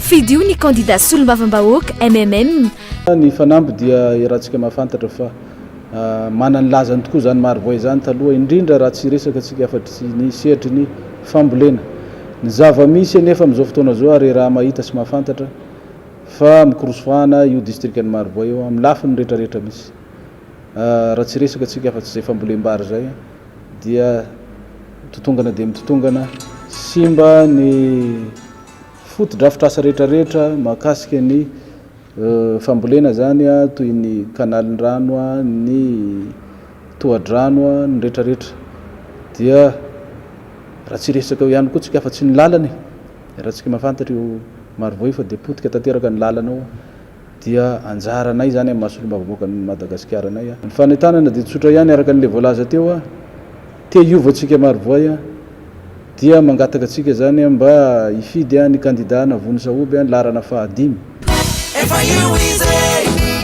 Fidio ny kandida solombavambahoaka MMM. Ny fanamby dia iarahantsika mahafantatra fa manana ny lazany tokoa izany Marovoay izany taloha, indrindra raha tsy hiresaka antsika afa-tsy ny sehatry ny fambolena. Ny zava-misy anefa amin'izao fotoana izao ary raha mahita sy mahafantatra fa mikorosofahana io distrikan'i Marovoay io amin'ny lafiny rehetrarehetra misy. Raha tsy hiresaka antsika afa-tsy izay fambolem-bary izay dia mitotongana dia mitotongana, simba ny fotodrafitrasa rehetrarehetra mahakasika ny fambolena izany toy ny kanalin-drano, ny tohadrano, ny rehetrarehetra. Dia raha tsy hiresaka eo ihany koa tsika afa-tsy ny lalana e! Raha tsika mahafantatra io Marovoay io fa dia potika tanteraka ny lalana ao. Dia anjaranay izany amin'ny maha solombavambahoakan'i Madagasikara anay. Ny fanentanana dia tsotra ihany araka an'ilay voalaza teo, te hiova antsika Marovoay dia mangataka antsika izany mba hifidy ny kandida Navony Sahoby laharana fahadimy. Efa io izy e!